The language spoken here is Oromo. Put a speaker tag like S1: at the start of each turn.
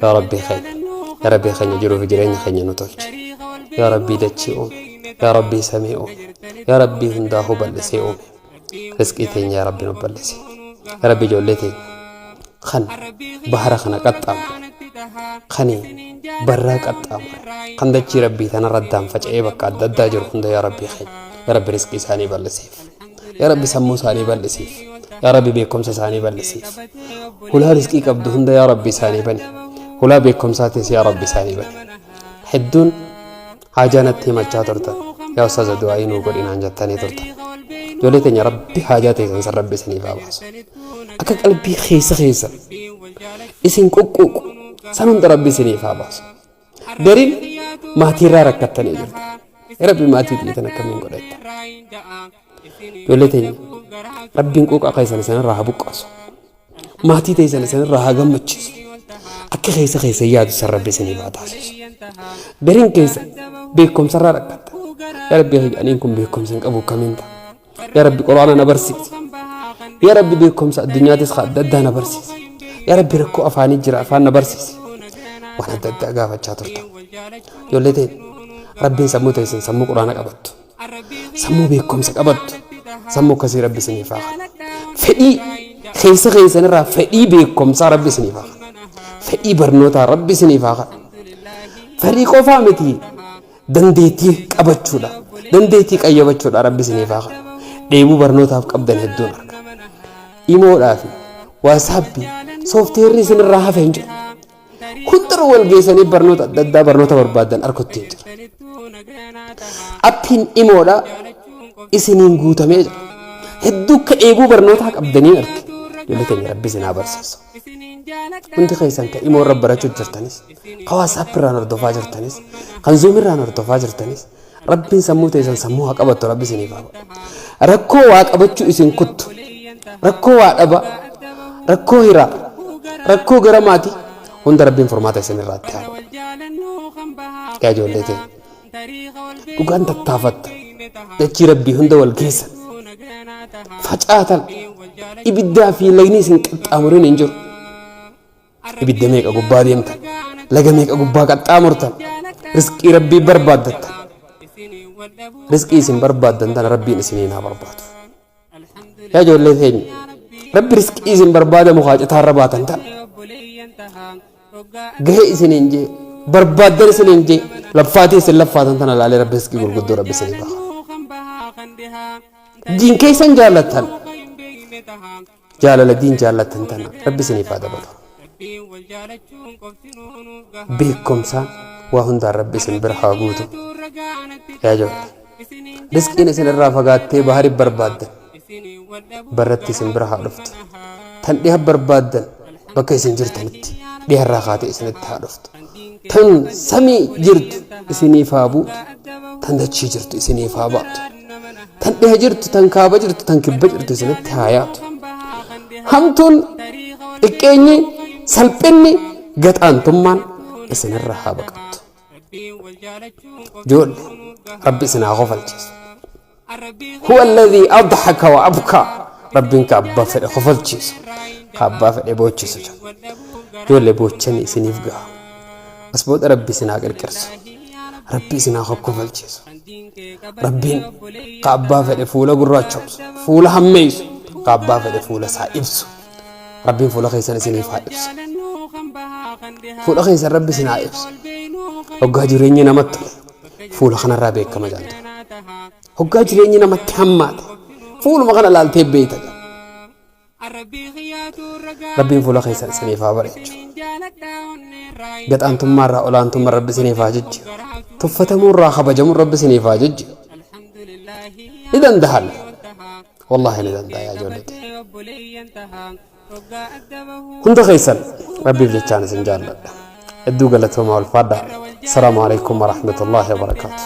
S1: Yaa Rabbii keenya, yaa Rabbii keenya jiruu fi jireenya keenya nu tolchi. Yaa Rabbii dachii uume, yaa Rabbii samii uume, yaa Rabbii hundaafuu bal'isee uume. Rizqii teenya yaa Rabbi nu bal'isi. Yaa Rabbi ijoollee teenya kan bahara kana qaxxaamure, kan barraa qaxxaamure, kan dachii Rabbii tanarra addaan faca'ee bakka adda addaa jiru hunda yaa Rabbii keenya, yaa Rabbi rizqii isaanii bal'isiif. Yaa Rabbi sammuu isaanii bal'isiif. Yaa Rabbi beekumsa isaanii bal'isiif. Hulaa rizqii qabdu hunda yaa Rabbi isaanii bani. Hulaa beekumsaatis yaa Rabbi isaanii bani. Hedduun haajaa natti himachaa turtan. Yaa ustaaza du'aa'ii nuu godhi naan jettanii turtan. Ijoollee teenya Rabbi haajaa teessan san Rabbi isiniif haa baasu. Akka qalbii keessa keessa isin quqquuqu san hunda Rabbi isiniif haa baasu. Gariin maatiirraa rakkattanii jirtu. Rabbi maatii xiyyitan akkamiin godhatta. Ijoollee teenya Rabbiin quuqaa keessan isinirraa haa buqqaasu. Maatii teessan isinirraa haa gammachiisu. Akka keessa keessa yaadu san Rabbi isiniif haa taasisu. Gariin keessa beekumsarraa rakkatta. Yaa Rabbi aniin kun beekumsa hin qabu akkamiin ta'a. Yaa Rabbi Qur'aana na barsiisi. Yaa Rabbi beekumsa addunyaatis ka adda addaa na barsiisi. Yaa Rabbi rakkoo afaanii jira afaan na barsiisi. Waan adda addaa gaafachaa turtan. Ijoollee ta'e Rabbiin sammuu teessan sammuu Qur'aana qabattu. Sammuu beekumsa qabattu. Sammuu akkasii Rabbi isiniif haa kennu. Fedhii keessa keessanirraa fedhii beekumsaa Rabbi isiniif haa kennu. Fedhii barnootaa Rabbi isiniif haa kennu. Fedhii qofaa miti Dandeettii qabachuudha. Dandeettii qayyabachuudha Rabbi isiniif haa kennu. Dheebuu barnootaaf qabdan hedduun arga. Imoodhaa fi waasaappii soofteerri isinirraa hafe hin jiru. Hundarra wal geessanii barnoota adda addaa barnoota barbaadan arkutti hin jira. Appiin imoodhaa isiniin guutamee jira. Hedduu akka dheebuu barnootaa qabdaniin arge. Ijoollee teenya Rabbi isin haa barsiisu. Hundi keessan kan imoo irra barachuu jirtanis, kan WhatsApp irraan hordofaa jirtanis, kan Zoom irraan hordofaa jirtanis, Rabbiin sammuu teessan sammuu haa qabattu Rabbi isiniif haa godhu. Rakkoo waa qabachuu isin kuttu, rakkoo waa dhaba, rakkoo hiraa, rakkoo gara maatii hunda Rabbiin furmaata isin irraatti haa godhu. Yaa ijoollee teenya dhugaan tattaafatta dachii Rabbii hunda wal geessan facaatan ibiddaa fi lagni isin qaxxaamurin hin jiru. Ibidda meeqa gubbaa deemtan, laga meeqa gubbaa qaxxaamurtan, rizqii Rabbii barbaaddattan. Rizqii isin barbaaddan tana Rabbiin isiniin haa barbaadu. Yaa ijoollee teenya, Rabbi rizqii isin barbaadamu haa citaarra baatan tana. Gahee isiniin jee, barbaaddan isiniin jee, laffaatii isin laffaatan tana laalee Rabbi rizqii gurguddoo Rabbi isiniif haa. Diin keessan jaallattan. Jaalala diin jaallattan tana Rabbi isiniif haa dabalu. Beekumsaan waa hundaan Rabbi isin bira haa guutu. Yaa ijoollee. Rizqiin isin irraa fagaattee bahari barbaaddan. Barratti isin bira haa dhuftu. Tan dhiha barbaaddan bakka isin jirtanitti dhiharraa kaatee isinitti haa dhuftu. Tan samii jirtu isiniif haa buutu. Tan dachii jirtu isiniif haa baatu. Tan dhiha jirtu, tan kaaba jirtu, tan kibba jirtu isinitti haa yaatu. Hamtuun, xiqqeenyi, salphinni, gaxaantummaan isinirra haa baqattu. Ijoollee Rabbi isin haa kofalchiisu. Huwa alladhii adhaka wa abkaa. Rabbiin ka abbaa fedhe kofalchiisu, ka abbaa fedhe boochisu jedha. Ijoollee boochanii isiniif gaha. As booda Rabbi isin haa qirqirsu. Rabbi isin haa kokkofalchiisu. Rabbiin ka abbaa fedhe fuula gurraachomsu, fuula hammeessu, ka abbaa fedhe fuula isaa ibsu. Rabbiin fuula keessan isiniif haa ibsu. Fuula keessan Rabbi isin haa ibsu. Hoggaa jireenyi namatti tole fuula kanarraa beekama jaaltu. Hoggaa jireenyi namatti hammaate fuuluma kana laaltee beekta. Rabbiin fuula keessan isiniif haa bareechu. Gaxaantummaa irraa olaantummaa Rabbi isiniif haa jijjiiru. Tuffatamuu irraa kabajamuu Rabbi isiniif haa jijjiiru. Ni dandahan. Wallaahi ni danda'a yaa ijoollee ta'e. Hunda keessan Rabbiif jechaan isin jaalladha. Hedduu galatoomaa ulfaadhaa. Assalaamu alaikum warahmatullaahi wabarakaatuh.